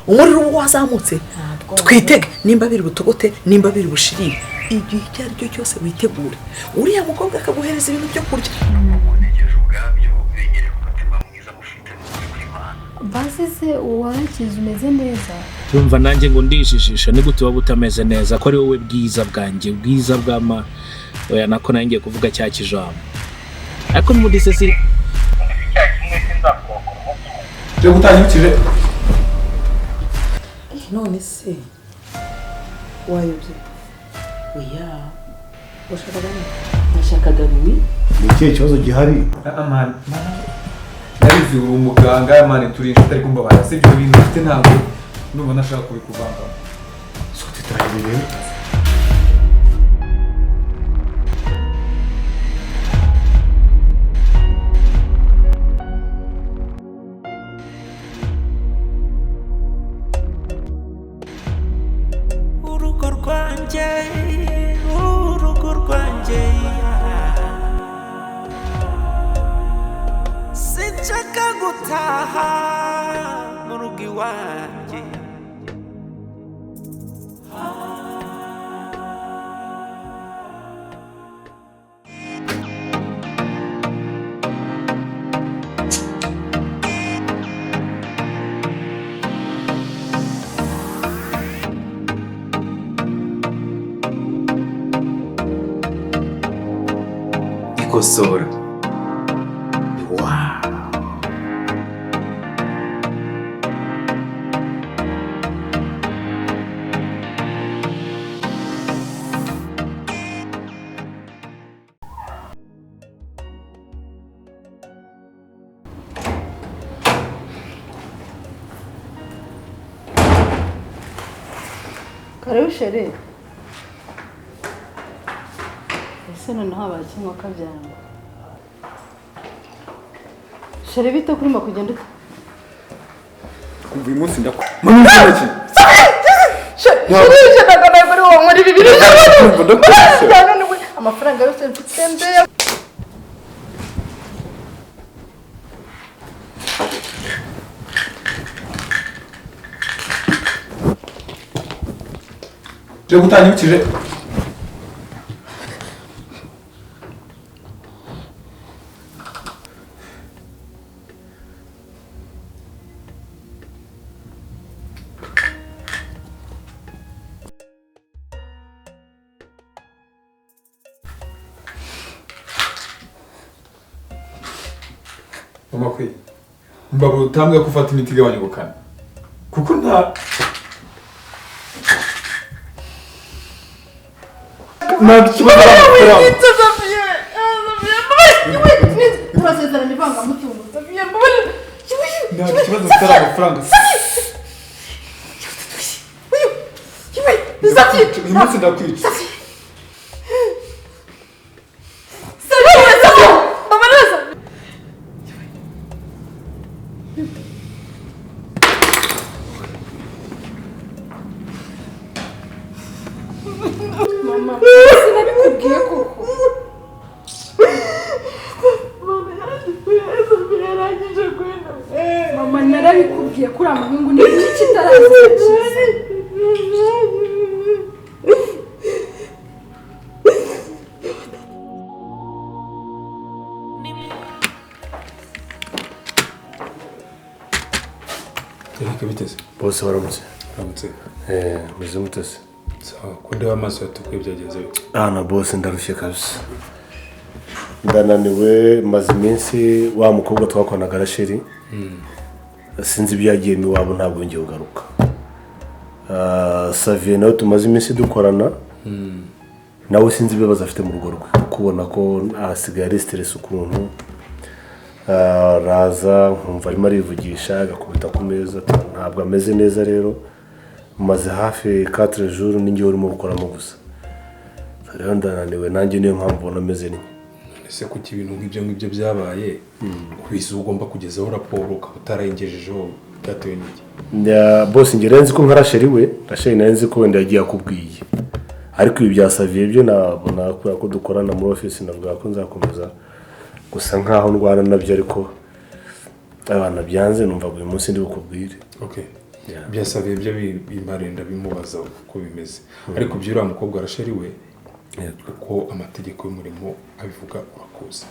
Umuriro uba wazamutse, twitege nimba biri butogote, nimba biri bushirire, igihe icyo ari cyo cyose witegure. Uriya mukobwa akaguhereza ibintu byo kurya. Basi se warakize, umeze neza? Urumva nanjye ngo ndijijisha, ni gute waba utameze neza ko ari wowe bwiza bwanjye, bwiza bw'ama oya, nako nanjye ngiye kuvuga cya kijambo, ariko muri sesi. Cyo gutanyukije. None se wayobye? Oya, washakaga nde? Nashakaga Rumi. Ni ikihe kibazo gihari? Man, narizi uri umuganga, man, turi inshuti, ariko mbabara si ibyo bintu ufite, ntabwo ndumva nashaka kubikuvangamo. Tutahiriwe. Urugo rwanjye, urugo rwanjye, sinshaka gutaha mu rugo iwanjye. Ikosora. Karibu chérie. Ese noneho habaye kimwe kabyanga? Chérie, bite kurimo kugenda ute? Kumva uyu munsi ndakwa mama iki? Chérie, ntabwo ntabwo ari wowe muri bibiri. Kumva ndakwa. Amafaranga yose mfite mbe. Cyo gutanyukije. Mama kwe, mbabura utambwe ko ufata imiti igabanya ubukana kuko nta kibazo ari amafaranga. Turasezerana ivangamutungo. Nta kibazo mfite ari amafaranga. Uyu munsi ndakwica. Mama, sinabikubwiye koko. Mama, narabikubwiye ko uriya muhungu ni iki kitaraza. Eric, biteze? Bose baramutse. Uramutse. Meze mutese? Sawa, ko ndeba amaso yatukuye, byagenze bite? Ah na bose, ndarushye kabisa, ndananiwe. Maze iminsi wa mukobwa twakoranaga Rasheli, sinzi ibyo yagiyemo iwabo, ntabwo yongeye kugaruka. Savier nawe tumaze iminsi dukorana, nawe sinzi ibibazo afite mu rugo rwe, kuko ubona ko asigaye ari stress ukuntu. Araza nkumva arimo arivugisha, agakubita ku meza, ntabwo ameze neza. Rero maze hafi 4 jours ninjye urimo gukoramo gusa. Rero ndananiwe nanjye, niyo mpamvu ubona ameze neza. Ese kuki ibintu nk'ibyo ngibyo byabaye ubizi ugomba kugezaho raporo ukaba utarayigejejeho, byatewe n'iki? Bose njye nari nzi ko nka Rasheli we, Rasheli nari nzi ko wenda yagiye akubwiye, ariko ibi bya Savier byo nabona kubera ko dukorana muri office, navuga ko nzakomeza gusa nkaho ndwana nabyo, ariko abana byanze, numva uyu munsi ndi bukubwire. Okay. Byasabiye byo bimarenda bimubaza uko bimeze. Ariko by'uriya mukobwa Rachel we, uko amategeko y'umurimo abivuga urakuzi.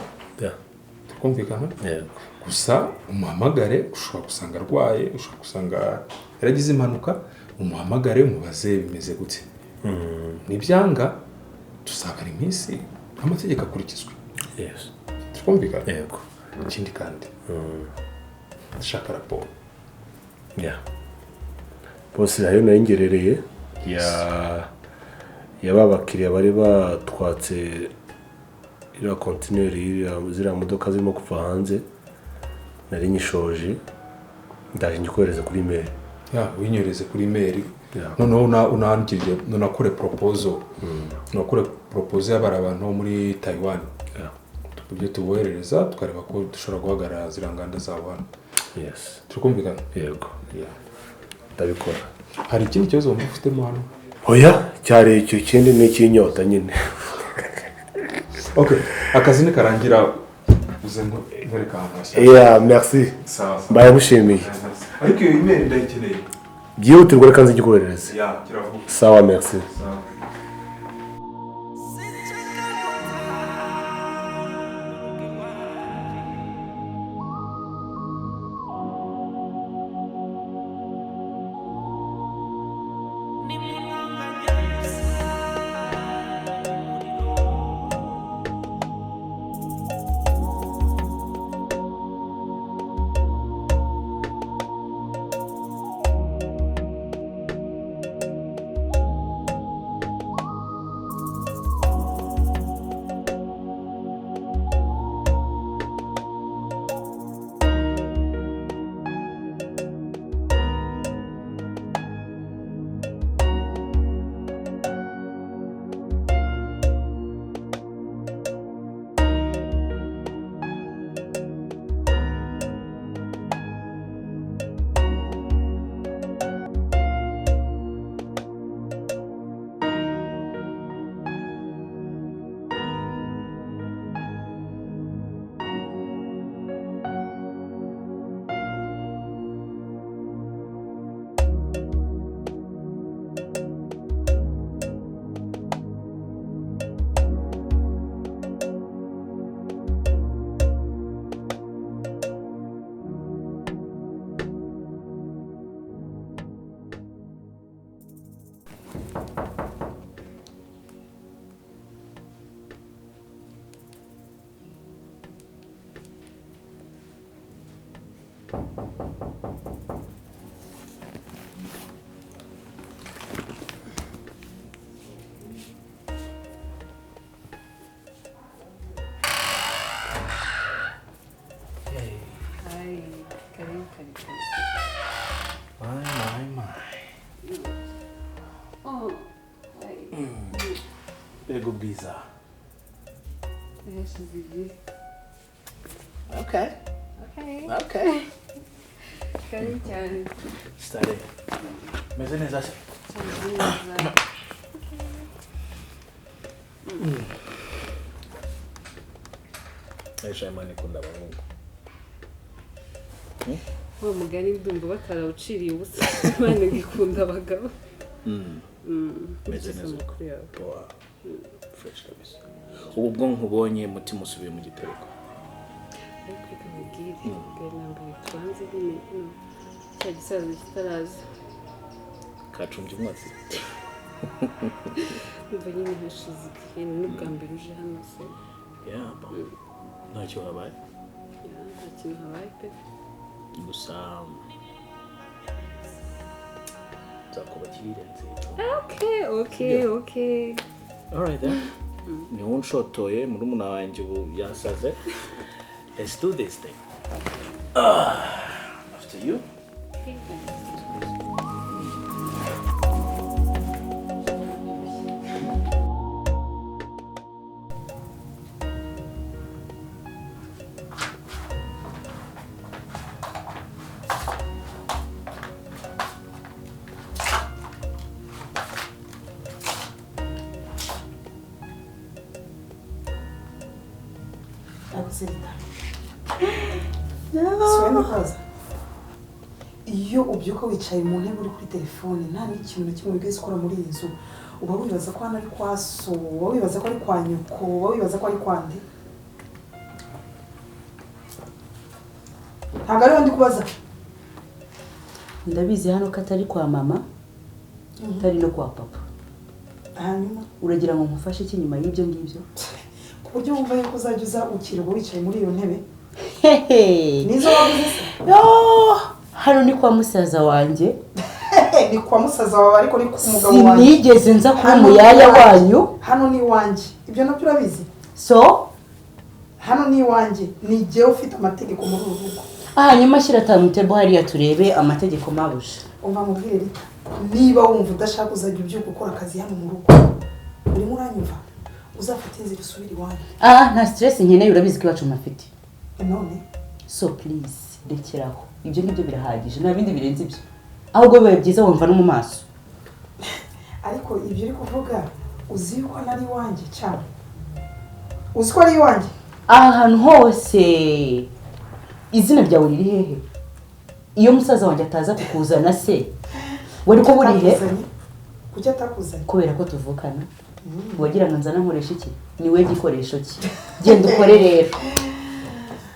Tukumvikana? Gusa umuhamagare, ushobora gusanga arwaye, ushobora gusanga yaragize impanuka, umuhamagare umubaze bimeze gute. Nibyanga tuzabara iminsi amategeko akurikizwe. Yes. Tukumvikana? Yego. Ikindi kandi ndashaka raporo. Yeah. Bose nayo nayingerereye ya babakiriya bari batwatse iriya kontineri ziriya modoka zirimo kuva hanze, nari nyishoje ndaje njikohereza kuri email. Ya, winyoreze kuri email. Noneho unangirye nunakore proposal. Nunakore proposal y'abari abantu bo muri Taiwan. Tubyo tuboherereza tukareba ko dushobora guhagarara ziriya nganda zabo hano. Yes. Turikumvikana? Yego. Ndabikora. Hari ikindi kibazo wumva ufitemo hano? Oya, cyari icyo kindi ni icy'inyota nyine. Okay, akazi nikarangira uze nkwereka ahantu hashya. Yeah, merci. Sawa. Mbaye mushimiye. Ariko iyo email ndayikeneye. Byihutirwa reka nze njikoherereze. Yeah, kiravuga. Sawa, merci. Sawa. Mbega ubwiza. Okay. Okay. Okay. Karibu cyane. Stare. Meze neza se? Aisha Imana ikunda abahungu. Wa mugani ndumva batarawuciriye ubusa. Imana ikunda abagabo. Meze neza. Poa. Fresh kabisa. Ubu bwonko ubonye mutima usubiye mu gitereko. Ariko reka nkubwire, bwari nambere tubanze nyine cya gisaza kitaraza. Kacumbye umwotsi. Ndumva nyine hashize igihe n'ubwa mbere uje hano se. Yeah, ntacyo habaye. Nta kintu habaye pe. Gusa nzakubakira irenze. Okay, okay, okay. All right then. Ni unshotoye murumuna wanjye ubu yasaze. Let's do this thing. After you. Iyo ubyuka wicaye mu ntebe uri kuri telefone, nta n'ikintu na kimwe wigeze ukora muri iyi nzu, uba wibaza ko hano ari kwa so, uba wibaza ko ari kwa nyoko, uba wibaza ko ari kwa nde? Ntabwo ariho ndi kubaza. Ndabizi hano ko atari kwa mama, atari no kwa papa. Hanyuma uragira ngo nkufashe iki nyuma y'ibyo ngibyo? Ku buryo wumva yuko uzajya uza ukirirwa wicaye muri iyo ntebe? Nizo wabuze se? Hano ni kwa musaza wanjye. Ni kwa musaza wawe, ariko ni ku mugabo wanjye. Sinigeze nza kuba umuyaya wanyu. Hano ni iwanjye, ibyo nabyo urabizi. So hano ni iwanjye, ni jyewe ufite amategeko muri uru rugo. Hanyuma shyira timetable hariya turebe amategeko mabuja. Umva mubwire Rita, niba wumva udashaka uzajya ubyuka ukora akazi hano mu rugo, urimo uranyumva, uzafata inzira usubire iwanyu. Nta stress nkeneye, urabizi ko iwacu mpafite. None so please rekeraho, ibyo ngibyo birahagije, nta bindi birenze ibyo. Ahubwo bibaye byiza wumva no mu maso. Ariko ibyo uri kuvuga uzi yuko nari iwanjye cyane, uzi ko ari iwanjye. Aha hantu hose izina ryawe riri hehe? Iyo musaza wanjye ataza kukuzana se wari ko burihe? Kuki atakuzanye? Kubera ko tuvukana. Wagira ngo nzana nkoresha iki? Ni we gikoresho cye. Genda ukore rero.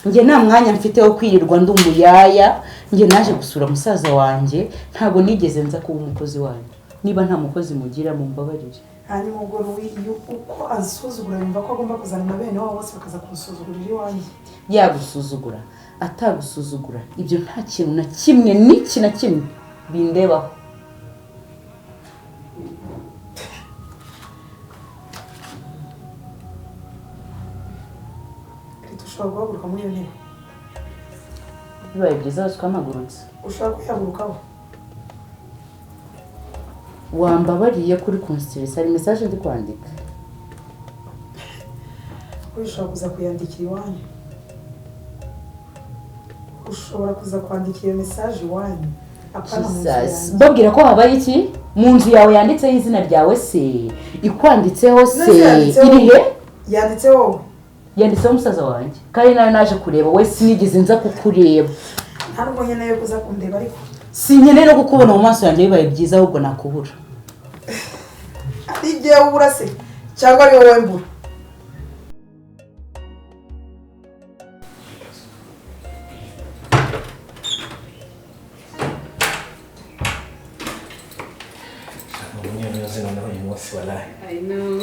Njye nta mwanya mfite wo kwirirwa ndi umuyaya. Njye naje gusura musaza wanjye, ntago nigeze nza kuba umukozi wanyu. Niba nta mukozi mugira mumbabarire. Hanyuma ubwo uko ansuzugura yumva ko agomba kuzana na bene wabo bose bakaza kumusuzugurira iwanjye. Yagusuzugura atagusuzugura, ibyo nta kintu na kimwe n'iki na kimwe bindebaho. Rita, ushobora guhaguruka muri iyo ntebe? Bibaye byiza wese ukamagurutse. Ushobora kuyihagurukaho? Wambabariye kuri consideresa, hari message ndi kwandika. Ushobora kuza kuyandikira iwanyu. Ushobora kuza kwandikira iyo message iwanyu. Apana mu nzu yanjye. Babwira ko habaye iki? Mu nzu yawe yanditseho izina ryawe se, ikwanditseho se, irihe? Yanditseho. Yanditseho musaza wanjye. Kandi nawe naje kureba, we sinigeze nza kukureba. Nta nubwo nkeneye kuza kundeba ariko. Sinkeneye no kukubona mu maso yanjye, bibaye byiza ahubwo nakubura. Ari jyewe ubura se cyangwa ari wowe mbura? I know.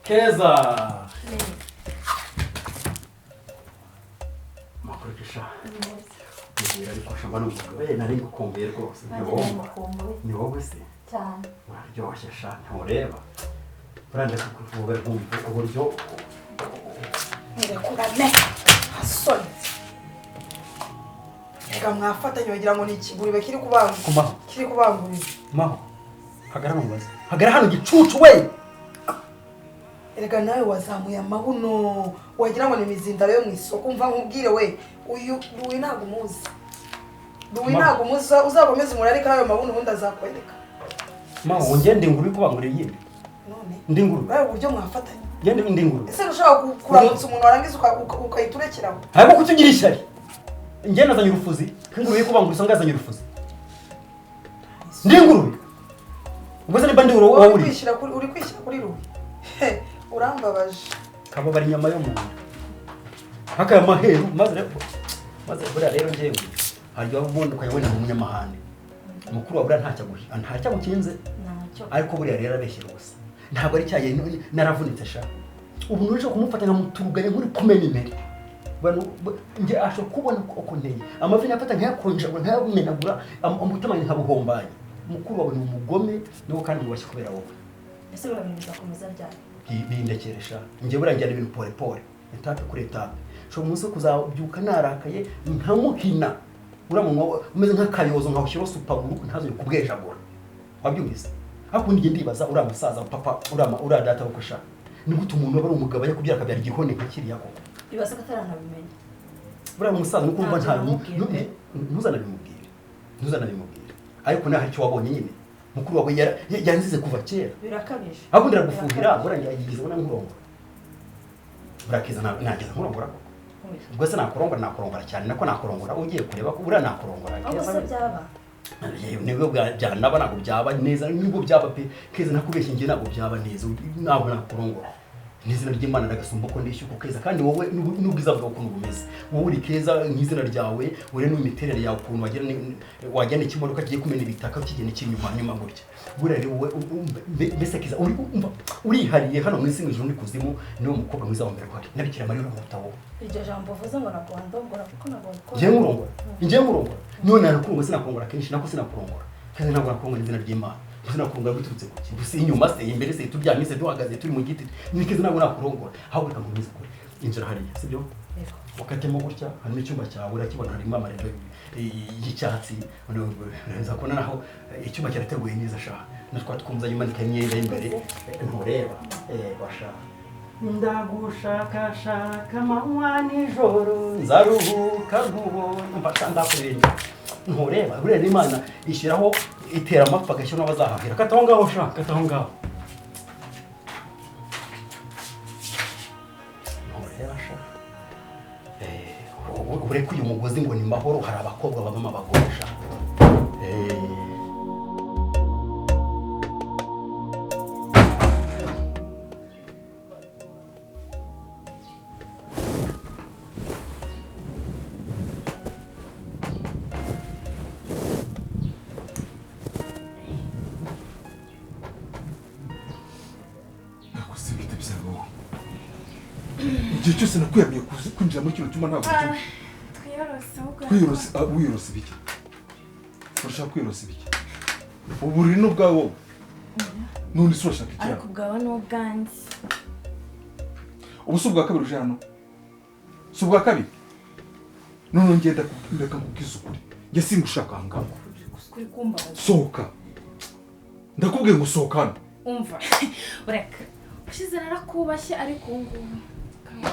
Keza. Makurikisha. Ngira ariko shamba n'umugabo nari ngukumbuye rwose. Ni wowe se? Cyane. Waryoshye sha ntureba. Burande kukuvuga nkumva uburyo murekurane. Hasoni. Reka mwafatanye wagira ngo ni ikigurube kiri kubangura. Kiri kubangurira. Maho. Hagara mubaze. Hagara hano gicucu we. Erega nawe wazamuye amabuno wagira ngo ni imizindaro yo mu isoko. Umva nkubwire we, uyu Ruwi ntabwo umuzi. Ruwi ntabwo umuzi, uzakomeza umurarika ayo mabuno ubundi azakwereka. Maho ngende nguru kubangurira yindi. None ndi nguru. Nawe uburyo mwafatanye. Ngende ndi nguru. Ese ushaka kuramutsa umuntu warangiza ukayiturekeraho? Ntabwo kutugira ishyari. Ngende azanye urufuzi, inguru yo kubangurira usanga yazanye urufuzi. Ndi nguru. Ubwo se niba ndi wowe Wowe uri uri kwishyira kuri Ruwi. Urambabaje. Kababara inyama yo mu nda. Haka maheru maze rero maze buriya rero njyewe harya ubundi ukayabona mu munyamahane. Mukuru wa buriya ntacyagukinze. Ariko buriya rero abeshyira ubusa. Ntabwo ari cyaye naravunitse sha. Ubu nuje kumufata nkamuturuganye nkuri kumena imbere. Nge ashobora kubona uko nteye. Amavi nafata nkayakonjagura nkayabumenagura umutima nkabuhombanya. Mukuru wawe ni umugome niwo kandi wubashye kubera wowe. Ese buriya bintu bizakomeza ryari? Bindekeresha. Nge buriya njyana ibintu pole pole. Etape kuri etape. Shobora umunsi wo kuzabyuka narakaye nkamuhina. Uriya munwa umeze nk'akayozo nkawushyiraho supaguru ntazongere kubwejagura. Wabyumvise? Ariko ubundi ndibaza uriya musaza papa uriya data wo sha. Ni gute umuntu aba ari umugabo ajya kubyara akabyara igihone nka kiriya koko? Ibaze ko ataranabimenya. Buriya musaza nuko urumva ntuzanabimubwire. Ntuzanabimubwire. Ariko naho icyo wabonye nyine mukuru wawe yanzize kuva kera. Birakabije. Ahubwo ndiragufuhira buriya ngiye ubona nkurongora. Burakiza nageza nkurongora koko. Ubwo se nakurongora nakurongora cyane nako nakurongora ugiye kureba ko buriya nakurongora. Ahubwo se byaba? Nibwo byanaba ntabwo byaba neza nibwo byaba pe Keza nakubeshye ngiye ntabwo byaba neza ntabwo nakurongora. N'izina ry'Imana ndagasumba ko ndishyuka Keza kandi wowe n'ubwiza bwawe ukuntu bumeze. Wowe uri Keza nk'izina ryawe ure n'imiterere yawe ukuntu wagera ikimodoka kigiye kumena ibitaka kigenda ikinyuma nyuma gutya. Buriya rero wowe mbese Keza uri umva urihariye hano mu isi mu ijuru n'ikuzimu niwe mukobwa mwiza wa mbere uhari. Na Bikira Mariya uramuruta wowe. Iryo jambo uvuze ngo nakwandongora kuko nabonye. Ngiye nkurongora. Ngiye nkurongora. None nakurongora sinakurongora kenshi nako sinakurongora. Keza ntabwo nakurongora izina ry'Imana. Sinakurongora biturutse ku kintu. Si inyuma se imbere se turyamye se duhagaze turi mu giti. Ni Keza ntabwo nakurongora. Ahubwo reka nkomeze kure. Injira hariya, sibyo? Wakatemo gutya harimo icyumba cyawe urakibona harimo amarido y'icyatsi. Uraza kubona naho icyumba cyarateguye neza sha. Natwa twumva yimanika imyenda y'imbere ntureba. Basha. Ndagushakashaka amanywa nijoro nzaruhuka nkubonye mfasha ndakuririmbira. Ntureba buriya n'Imana ishyiraho itera amapfa agashyira n'abazahahira. Kata aho ngaho sha, kata aho ngaho. Ntureba sha. Ureke uyu mugozi ngo ni mahoro hari abakobwa babamo abagore sha. Igihe cyose nakwiyamiye kwinjira muri kino cyumba ntabwo Twiyorose ahubwo. Twiyorosa ibiki? Urashaka kwiyorosa ibiki? Uburiri ni ubwawe wowe. None se urashaka iki? Ariko ubwawe ni ubwanjye. Ubu si ubwa kabiri uje hano? Si ubwa kabiri? None ngenda ndeka nkubwize ukuri. Njye singushaka aha ngaha. Kuri kumbabaza. Sohoka. Ndakubwiye ngo sohoka hano. Umva. Ureka. Ushize narakubashye ariko ubu ngubu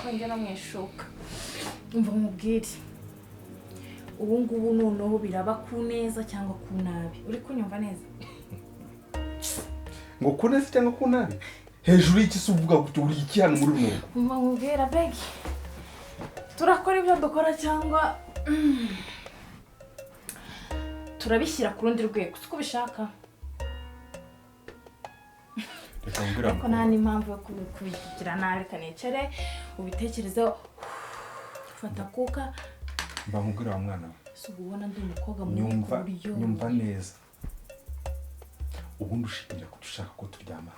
kangera mu ishuka. Umva nkubwire. Ubu ngubu noneho biraba ku neza cyangwa ku nabi. Uri kunyumva neza? Ngo ku neza cyangwa ku nabi? Hejuru y'iki se uvuga gutyo uri iki hano muri runo? Umva nkubwira begi. Turakora ibyo dukora cyangwa turabishyira ku rundi rwego siko ubishaka. Ariko nta n'impamvu yo kubigira nabi, reka nicare ubitekerezeho, fata kuka. Mba nkubwira wa mwana we. Si ubona ndi umukobwa mubi ku buryo nyumva neza. Ubundi ushingira ko dushaka ko turyama.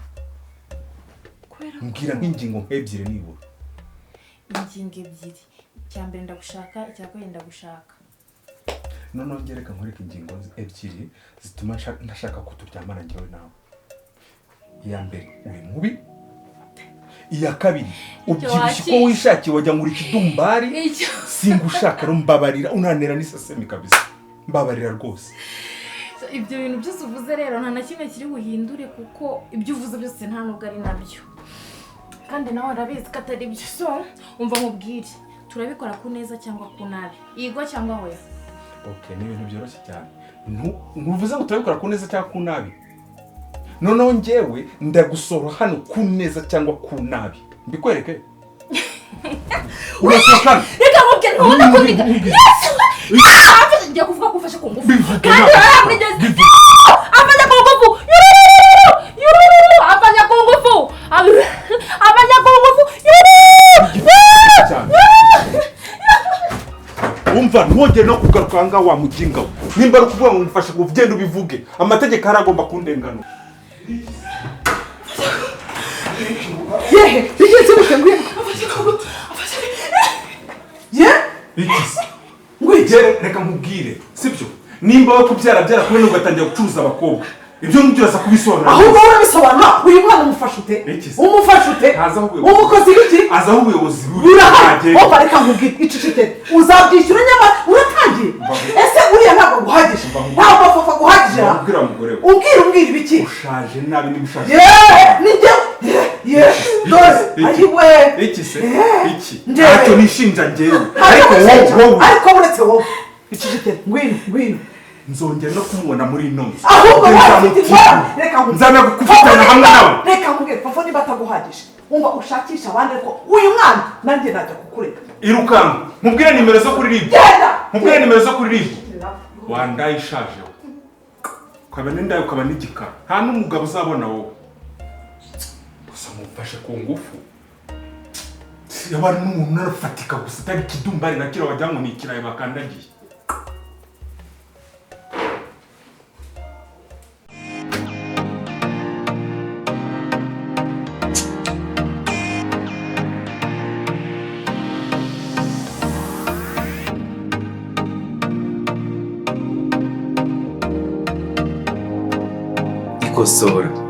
Mbwira nk'ingingo nk'ebyiri nibura. Ingingo ebyiri. Icya mbere ndagushaka, icya kabiri ndagushaka. Noneho njye reka nkwereke ingingo ebyiri zituma ntashaka ko turyamana njyewe nawe. Iya mbere uri mubi. Iya kabiri ubyibushye uko wishakiye wajya ngo uri ikidumbari. Singushaka rumbabarira unanera n'isesemi kabisa. Mbabarira rwose. Ibyo bintu byose uvuze rero nta na kimwe kiri buhindure kuko ibyo uvuze byose nta nubwo ari nabyo. Kandi nawe urabizi ko atari byo. So umva nkubwire, turabikora ku neza cyangwa ku nabi. Yego cyangwa hoya. Okay, ni ibintu byoroshye cyane. Ntuvuze ngo turabikora ku neza cyangwa ku nabi. Noneho njyewe ndagusora hano ku neza cyangwa ku nabi. Mbikwereke. Urasohoka. Reka nkubwire ntubona kuniga. Yes! Ngiye kuvuga ko ufashe ku ngufu. Kandi waramugeze. Afashe ku ngufu. Umva, ntiwongere no kugaruka aha ngaha wa muginga we. Nimba ari ukuvuga ngo mufashe ngo ugende ubivuge, amategeko aragomba kundenganura. Yehe, bigenze gute ngwino? Ye? Iki? Ngwigere reka nkubwire, sibyo? Nimba wakubyara byarakumwe ugatangira gucuruza abakobwa. Ibyo ngibyo uraza kubisobanura. Ahubwo urabisobanura, uyu mwana umufasha ute? Umufasha ute? Umukozi w'iki? Azaho ubuyobozi burahari. Opa, reka nkubwire, icecekere. Uzabyishyura nyamara uratangiye. Ese uriya ntabwo aguhagije? Ntabwo afafa aguhagije? Ubwira mugore we. Ubwira umbwira ibiki? Ushaje nabi niba ushaje. Yeee, ni njyewe. Ye, dore, ayiwe. Iki se? Iki? Ntacyo nishinja njyewe. Ariko wowe. Ariko uretse wowe. Icecekere, ngwino, ngwino. Nzongera no kumubona muri ino nzu. Ahubwo wafite ingorane. Reka nkubwire. Nzana gukufatana hamwe nawe. Reka nkubwire, papa niba ataguhagije. Umva ushakisha abandi ariko uyu mwana nanjye najya kukureka. Irukanka. Nkubwire nimero zo kuri RIB. Genda. Nkubwire nimero zo kuri RIB. Wandaye ishaje we. Ukaba n'indaye ukaba n'igikara. Nta n'umugabo uzabona wowe. Gusa mumfashe ku ngufu. Yaba ari n'umuntu narafatika gusa atari ikidumbari na kiriya wagira ngo ni ikirayi bakandagiye. Ikosora.